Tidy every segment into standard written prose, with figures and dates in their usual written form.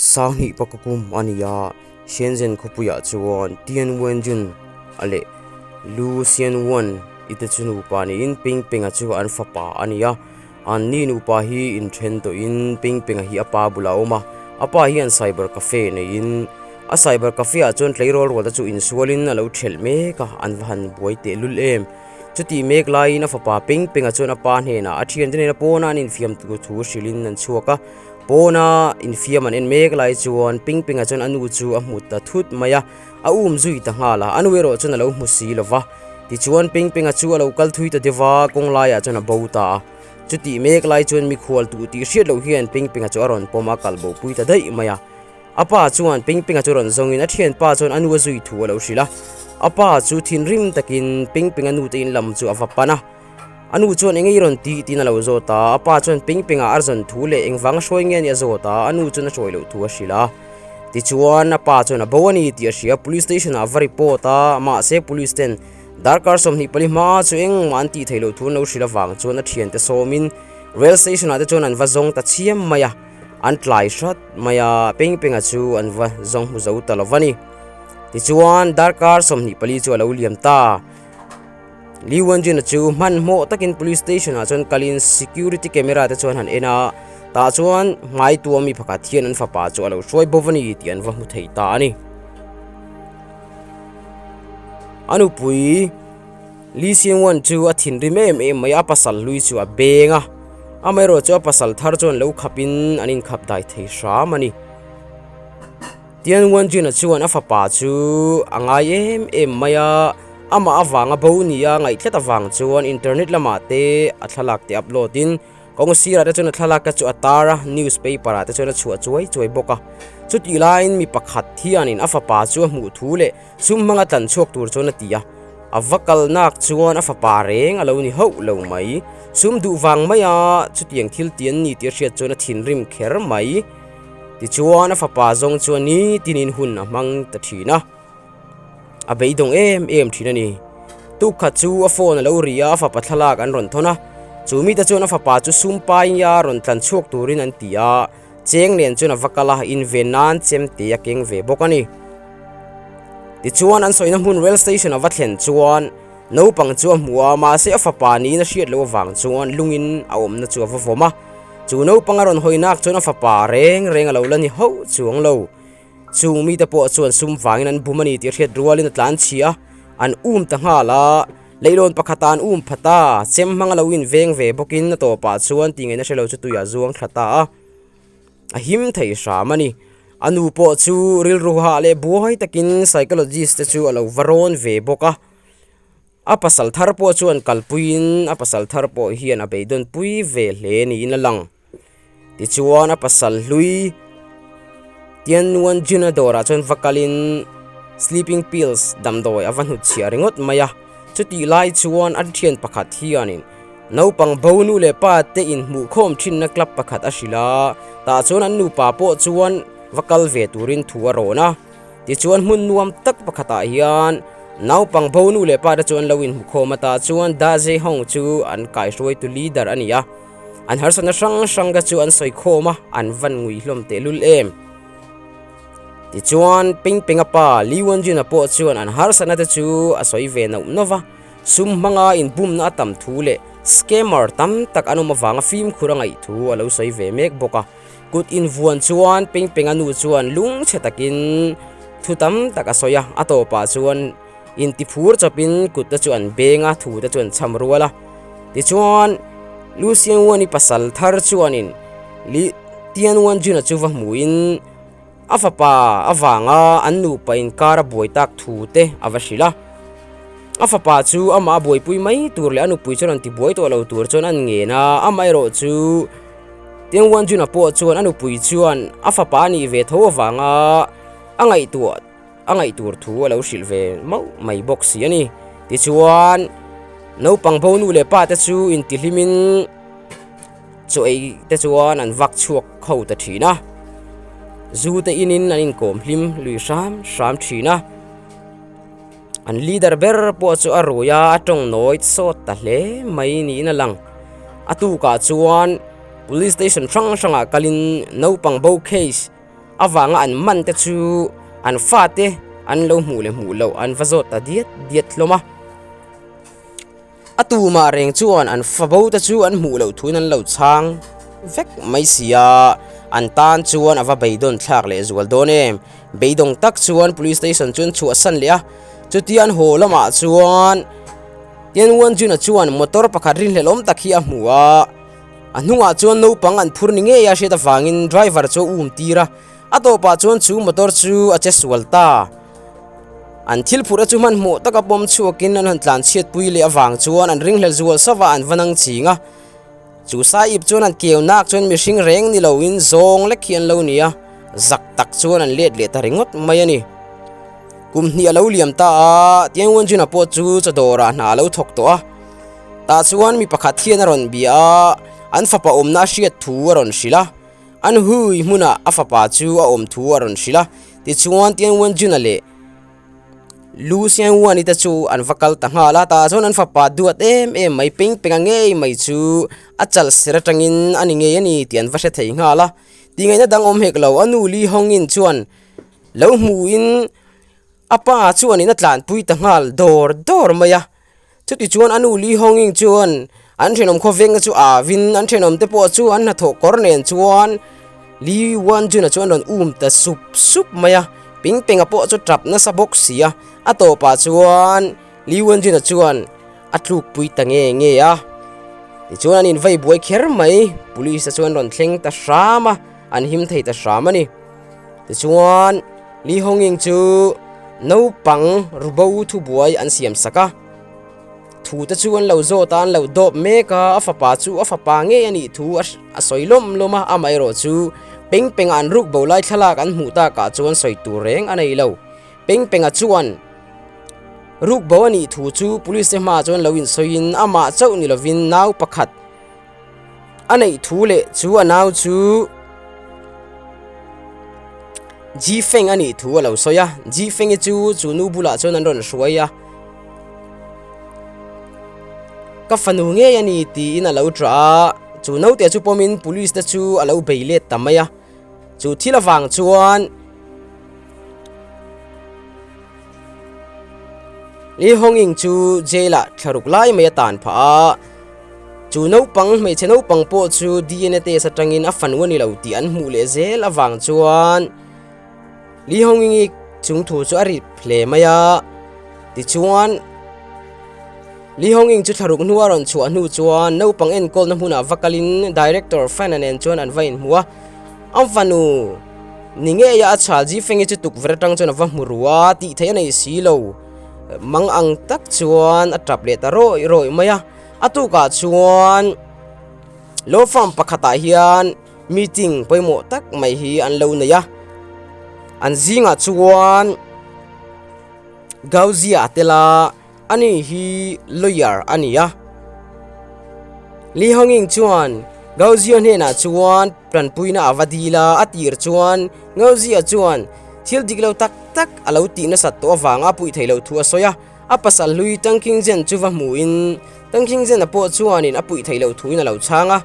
Sanghnih pakakum a ni a, Shenzhen khawpuiah chuan Tian Wenjun a leh Lu Xianwen i te chu nupa niin Ping Peng-a chu an fapa a ni a. Anni nupa hi inthen tawhin Ping Peng-a hi a pa bulah a awm a, a pa hian cyber cafe neiin a cyber cafe ah chuan tleirawl rual te chu insualin a lo thelh mek a, an va han buai tehlul em. Chuti mek laiin a fapa Peng Penga chuan a pa hnenah a thiante nena pawna an infiam tur thu hrilhin an chhuak a. Pawna infiam an en mek lai chuan Peng Penga chuan a nu chu a hmu ta thut mai a, a um zui ta nghal a, a nu erawh chuan a lo hmu si lo va. Tichuan Peng Penga chu a lo kal thui ta deuh a, kawng laiah chuan a bo ta a. Chuti mek lai chuan mikhual tuh tih hriat loh hian Peng Penga chu a rawn pawm a, kal bo pui ta daih mai a. A pa chuan Ping Pinga chu rawn zawngin a thianpa chuan a nu a zui thu a lo hrilh a. A pa chu thinrim takin Ping Pinga nute in lam chu a va pan a. A nu chuan eng nge i rawn tih tiin a lo zawt a. A pa chuan Ping Pinga a zawn thu leh engvang a hruai nge a nih a zawt a, a nu chuan a hruai loh thu a hrilh a. Tichuan a pa chuan a bo a ni tih a hria, Police station ah a va report a, mahse Police ten darkar 24 hma chu engmah an tih theih loh thu an lo hrilh avang chuan a thiante sawmin Rail station ah te chuan an va zawng ta chiam mai a. An tlai hrat mai a, Peng Penga chu an va zawng hmu zo ta lo va ni. Tichuan, darkar 24 chu a lo liam ta. Li Wenjun-a chu hmanhmawh takin police station-ah chuan kalin security camera te chuan han en a, tah chuan hmai tua mi pakhat hian an fapa chu a lo hruai bawk a ni tih an va hmu thei ta a ni. A nupui Li Xinwen chu a thinrim em em mai a, a pasal hlui chu a beng a, amaherawh chu a pasal thar chuan lo khapin an inkhap dai thei hram a ni. Tian Wenjun-a chuan a fapa chu a ngai em em mai a, amah avanga bo nia ngaihtlat avang chuan internet lamah te a thlalak te upload in Kawng sirah te chuan a thlalak te chu a tar a, newspaper ah te chuan a chhuah chuai chuai bawk a. Chutih laiin mi pakhat hianin a fapa chu a hmuh thu leh sum hmanga tlan chhuak tur chuan a ti a. A va kal nak chuan a fapa reng a lo ni hauh lo mai. Sum duh vang maia chutiang thil ti an ni tih a hriat chuan a thinrim kher mai. Tichuan a fapa zawng chuan nitinin hun a hmang ta thin a. A beidawng em em thin a ni. Tuk khat chu a phone a lo ri a, a fapa thlalak an rawn thawn a. Chu mite chuan a fapa chu sum paia rawn tlan chhuak turin an ti a, cheng nen chuan a va kal a, inven nan chem te a keng ve bawk a ni. Tichuan an sawina hmun rail station a va thlen chuan naupang chu a hmu a, mahse a fapa niin a hriat loh avang chuan lungin a awmna chu a va vawm a. Chu naupang a rawn hawi nak chuan a fapa reng reng a lo la ni hauh chuang lo. Chung mite pawh chuan sum vangin an bum a ni tih hriat rualin a tlan chhi a, an um ta nghal a. Leihlawn pakhatah an um phat a, chem hmanga lo inveng ve bawkin a tawpah chuan ti ngaihna hre lo chu tuiah zuang thla ta a, a him thei hram a ni. A nu pawh chu rilru hah leh buai takin psychologist te chu a lo va rawn ve bawk a. A pasal thar pawh chuan kalpuiin a pasal thar pawh hian a beidawn pui ve hle niin a lang. Tichuan a pasal hlui Tiannuan Juna dawrah chuan va kalin sleeping pills damdawi a va hnutchhiah ringawt mai a. Chutih lai chuan a thian pakhat hianin naupang bo nu leh pa te inhmuhkhawm thinna club pakhat a hrilh a, tah chuan an nupa pawh chuan va kal ve turin thu a rawn a. Tichuan hmun nuam tak pakhatah hian naupang bo nu leh pa te chu an lo inhmukhawm a, tah chuan Da Zehong chu an kaihruaitu leader a ni a. An harsatna hrang hrang te chu an sawi khawm a, an van ngui hlawm tehlul em. Tichuan Peng Penga pa Li Wenjun-a pawh chuan an harsatna te chu a sawi ve nauh nauh va, sum hmanga inbumna a tam thu leh scammer tam tak an awm avanga fimkhur a ngaih thu a lo sawi ve mek bawk a. Kut invuan chuan Peng Penga nu chuan lungchhe takin thu tam tak a sawi a, a tawpah chuan Intiphur chawpin kut te chu an beng a, thu te chu an cham rual a. Tichuan, Lu Xiangwan-i pasal thar chuanin Li Tianwan-jun-a chu va hmuhin a fapa avanga an nupa inkar a buai tak thu te a va hrilh a. A fapa chu amah a buaipui mai tur leh a nupui chuan an tibuai tawh lo tur chuan an ngen a, amaherawh chu Tianwan-jun-a pawh chuan a nupui chuan a fapa a nih ve tho avanga a ngaihtuah a ngaih tur thu a lo hrilh ve mauh mai bawk si a ni. Tichuan, naupang bo nu leh pa te chu intihlimin chaw ei te chuan an vak chhuak kho ta thin a. Zu te inin an inkawm hlim lui hram hram thin a. An leader ber pawh chu a rui a, a tawng nawi sawt ta hle mai niin a lang. A tukah chuan police station hrang hrangah kalin naupang bo case. avanga an man te chu an fate an lo hmuh leh hmuh loh an va zawt ta diat diat hlawm a. A tumah reng chuan an fa bo te chu an hmuh loh thuin an lo chhang vek mai si a, an tan chuan a va beidawn thlak leh zual dawn em. Beidawng tak chuan police station chu an chhuahsan leh a, chutia an haw lamah chuan Tian Wanjun-a chuan motor pakhat rinhlelh awm tak hi a hmu a, a hnungah chuan naupang an phur ni ngei a hriat avangin driver chu a um tir a, a tawpah chuan chu motor chu a che sual ta. An thil phurh a chu hmanhmawh taka pawm chhuakin an han tlan chhiatpui leh avang chuan an ringhlel zual sauh a, an va nang ching a. Chu Sahib chuan an keu nak chuan mihring reng ni loin zawng lek hi an lo ni a, zak tak chuan an let leh ta ringawt mai a ni. Kum hnih a lo liam ta a, Tiang Wenjun-a pawh chu chawdawrah hna a lo thawk tawh a. Tah chuan mi pakhat hian a rawn bia a, an fapa awmna a hriat thu a rawn hrilh a. An hui hmunah a fapa chu a awm thu a rawn hrilh a. Tichuan Tiang Wenjun-a leh Lu Xianguan-i te chu an va kal ta nghal a, tah chuan an fapa duat em em mai, peng penga ngei mai chu a chal ser atangin a ni ngei a ni tih an va hre thei nghal a. Tingaihna dang awm hek lo, a nu Li Hongin chuan lo hmuhin a pa chuanin a tlanpui ta nghal dawr dawr mai a. Chuti chuan a nu Li Honging chuan an thenawm khawvengna chu avin an thenawm te pawh chu an hnathawh kawr nen chuan Li Wanjun-a chuan rawn um ta sup sup mai a, Ping Penga pawh chu tap nasa bawk si a, a tawpah chuan Li Wanjun-a chuan a tlukpui ta nge nge a. Tichuan an invei buai kher mai, Police te chuan rawn thleng ta hram a, an him thei ta hram a ni. Tichuan Li Honging chu naupang rubo thubuai an siam sak a, thu te chu an lo zawt a, an lo dawp mek a, a fapa chu a fapa ngei a nih thu a sawi lawm lawm a, amaherawh chu Peng Penga an ruk bo lai thlalak an hmuh takah chuan sawi tur reng a nei lo. Peng Penga chuan ruk bo a nih thu chu police te hmaah chuan lo insawiin amah chauh ni lovin nau pakhat A neih thu leh chu a nau chu Ji Feng a nih thu a lo sawi a, Ji Feng-i chu chu nu bulah chuan an rawn hruai a, Ka fanu ngei a ni tiin a lo ṭah a, chu naute chu pawmin police te chu a lo bei let ta mai a, chu thil avang chuan Li Honging chu jail ah thlaruk lai mai a tan phah a, chu naupang hmeichhe naupang pawh chu DNA test atangin a fanu a ni lo tih an hmuh leh zel avang chuan Li Honging-i chung thu chu a rip hle mai a, tichuan Li Honging chu thlaruk hnua rawn chhuah hnu chuan naupang enkawlna hmunah va kalin Director Fan-a nen chuan an va inhmu a. A fanu ni ngei a a chhal Ji Feng-i chu tukverh atang chuan a va hmu ru a, tih theih a nei si lo. Mang ang tak chuan a tap leh ta rawih rawih mai a. A tukah chuan law firm pakhatah hian meeting pawimawh tak mai hi an lo nei a. An zingah chuan Gauzia a tel a. Ani hi lawyer a ni a. Li Honging chuan Gaozia hnenah chuan tanpuina a va dil a, a tir chuan Gaozia chuan thil dik lo tak tak a lo tih nasat tawh avanga a puih theih loh thu a sawi a. A pasal hlui Tang Qingzhen chu va hmuhin Tang Qingzhen-a pawh chuanin a puih theih loh thuin a lo chhang a.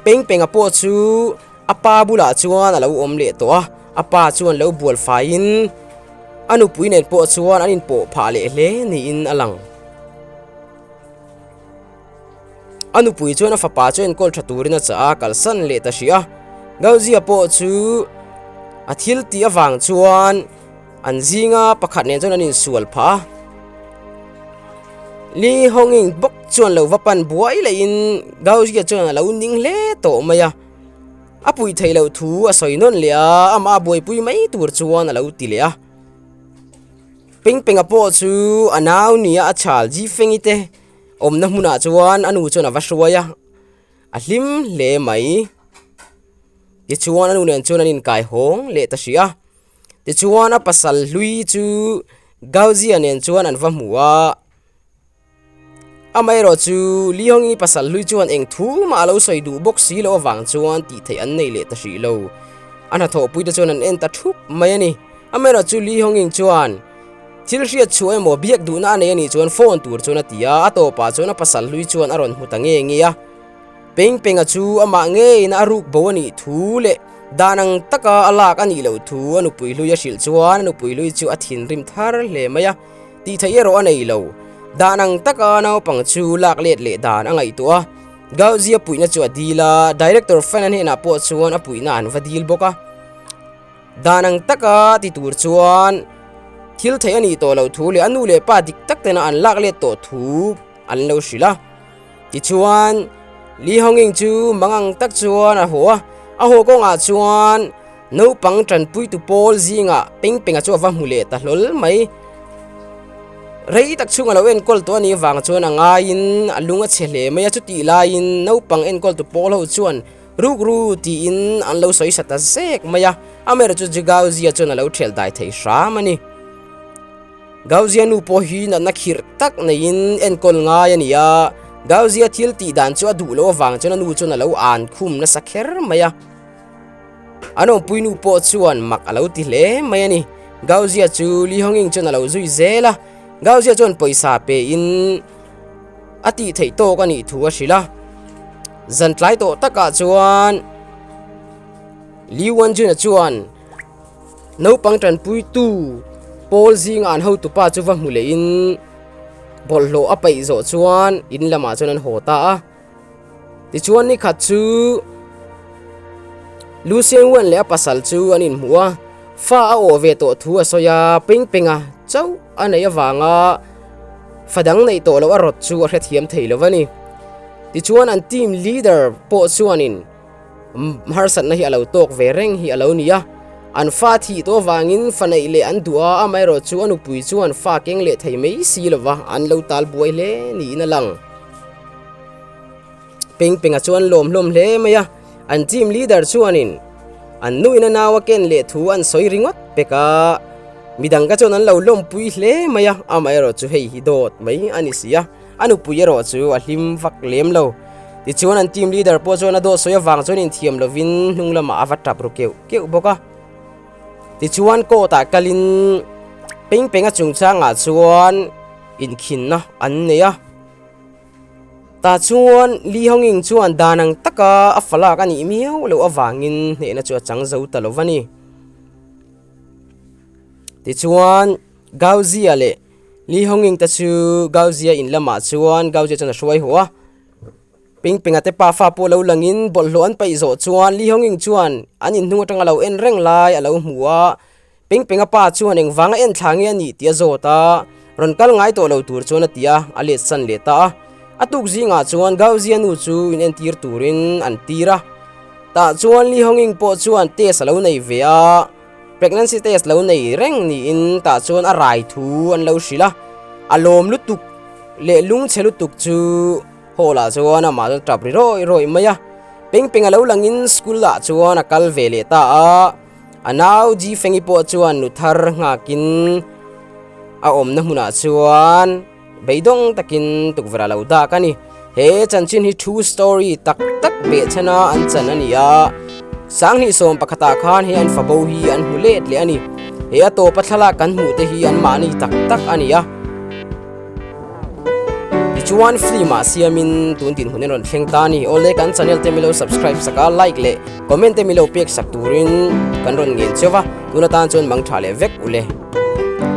Peng Peng-a pawh chu A pa bulah chuan a lo awm leh tawh a, a pa chuan lo bual faiin a nupui nen pawh chuan an inpawh phah leh hle niin a lang. A nupui chuan a fapa chu enkawl tha turin a chah a, kalsan leh ta hrih a. Gauzia pawh chu a thil tih avang chuan an zinga pakhat nen chuan an insual phah a. Li Honging bawk chuan lo va pan buai lehin Gauzia chuan a lo ning hle tawh mai a. A puih theih loh thu a sawi nawn leh a, amah a buaipui mai tur chuan a lo ti leh a. Peng Penga pawh chu a nau nia a chhal Ji Fengi te awmna hmunah chuan a nu chuan a va hruai a, a hlim hle mai. Tichuan a nu nen chuan an inkai hawng leh ta hrih a. Tichuan a pasal hlui chu Gaozia nen chuan an va hmu a. Amaherawh chu Li Hongyi pasal hlui chuan eng thu mah a lo sawi duh bawk si loh avang chuan tih theih an nei leh ta hrih lo. A hnathawhpui te chuan an en ta thup mai a ni. Amaherawh chu Li Hongying chuan thil hriat chhuah emaw biak duhna a nei a nih chuan phone tur chuan a ti a, a tawpah chuan a pasal hlui chuan a rawn hmu ta nge nge a. Peng Penga chu amah ngeiin a ruk bo a nih thu leh Dan ang taka a lak a nih loh thu a nupui hlui a hrilh chuan a nupui hlui chu a thinrim thar hle mai a, tih theih erawh a nei lo. Dan ang taka naupang chu lak let leh dan a ngaihtuah a, Gauzia puihna chu a dil a, Director Fan-a hnenah pawh chuan a puihna an va dil bawk a. Dan ang taka ti tur chuan thil theih a nih tawh loh thu leh a nu leh pa dik tak tena an lak let tawh thu an lo hrilh a. Tichuan, Li Honging chu mangang tak chuan a haw a, a haw kawngah chuan naupang tanpuitu pawl zingah Peng Penga chu a va hmu leh ta hlawl mai. Rei tak chhung a lo enkawl tawh a nih avang chuan a ngaiin a lung a chhe hle mai a, chutih laiin naupang enkawltu pawl ho chuan Rukru tiin an lo sawi sa ta zek mai a, amaherawhchu chu Gauzia chuan a lo ṭhelh dai thei hram a ni. Gauzia nu pawh hi natna khirh tak neiin enkawl ngai a ni a, Gauzia thil tih dan chu a duh loh avang chuan a nu chuan a lo an khum nasa kher mai a. An awmpui nu pawh chuan mak a lo ti hle mai a ni. Gauzia chu Li Honging chuan a lo zui zel a, Gauzia chuan pawisa pein, A tih theih tawk a nih thu a hrilh a, zan tlai tawh takah chuan Li Wanjun-a chuan naupang tanpuitu pawl zinga an hotupa chu va hmu lehin bawlhhlawh a paih zawh chuan in lamah chuan an haw ta a. Tichuan ni khat chu Lu Xianwen leh a pasal chu an inhmu a, fa a awh ve tawh thu a sawi a, Peng Penga chauh a neih avanga fa dang neih tawh loh a rawt chu a hrethiam thei lo a ni. Tichuan an team leader pawh chuanin harsatna hi a lo tawk ve reng hi a lo ni a, an fa thih tawh avangin fa neih leh an duh a, amaherawh chu a nupui chuan fa keng leh thei mai si lova an lo tal buai hle niin a lang. Peng Penga chuan lawm hlawm hle mai a, an team leader chuanin an nuin a nau a ken leh thu an sawi ringawt pek a, midang ka chuan an lo lawmpui hle mai a, amaherawh chu hei hi dawt mai a ni si a, a nupui erawh chu a hlim vak lem lo. Tichuan an team leader pawh chuan a dawt sawi avang chuan inthiam lovin hnung lamah a va tap ru keuh keuh bawk a. Tichuan court ah kalin Peng Penga chungchangah chuan inkhinna an nei a. Tah chuan Li Honging chuan dan ang taka a falak a nih miau loh avangin hnehna chu a chang zo ta lo va ni. Tichuan Gao Zia leh Li Honging te chu Gao Zia in lamah chuan Gao Zia chuan a hruai haw a. Ping Pinga te pafa pawh lo langin bawlhhlawh an paih zawh chuan Li Honging chuan an inhnung atanga lo en reng lai a lo hmu a. Peng Penga pa chuan engvanga en thla nge a nih tih a zawt a, rawn kal ngai tawh lo tur chuan a ti a, a let san leh ta a. A tuk zingah chuan Gaozia nu chu in entir turin an tir a. Tah chuan Li Honging pawh chuan test a lo nei ve a, pregnancy test lo nei reng niin tah chuan a rai thu an lo hrilh a. A lawm lutuk leh lungchhe lutuk chu hall ah chuan amah chuan tap ri rawih rawih mai a. Peng Penga lo langin school ah chuan a kal ve leh ta a. A nau Ji Fengi pawh chuan nu thar nghakin a awmna hmunah chuan beidawng takin tukverh a lo dak a ni. He chanchin hi true story tak tak behchhana an chan a ni a, 2011 ah khan he an fabo hi an hmu let leh a ni. He a tawpa thlalak kan hmuh te hi anmahni tak tak a ni a. Tichuan film ah siamin tun dinhmun in rawn thleng ta a ni. Awle kan channel te milo subscribe sak a, like leh comment te milo pek sak turin kan rawn ngen cheu va, tun atan chuan mang tha leh vek ule.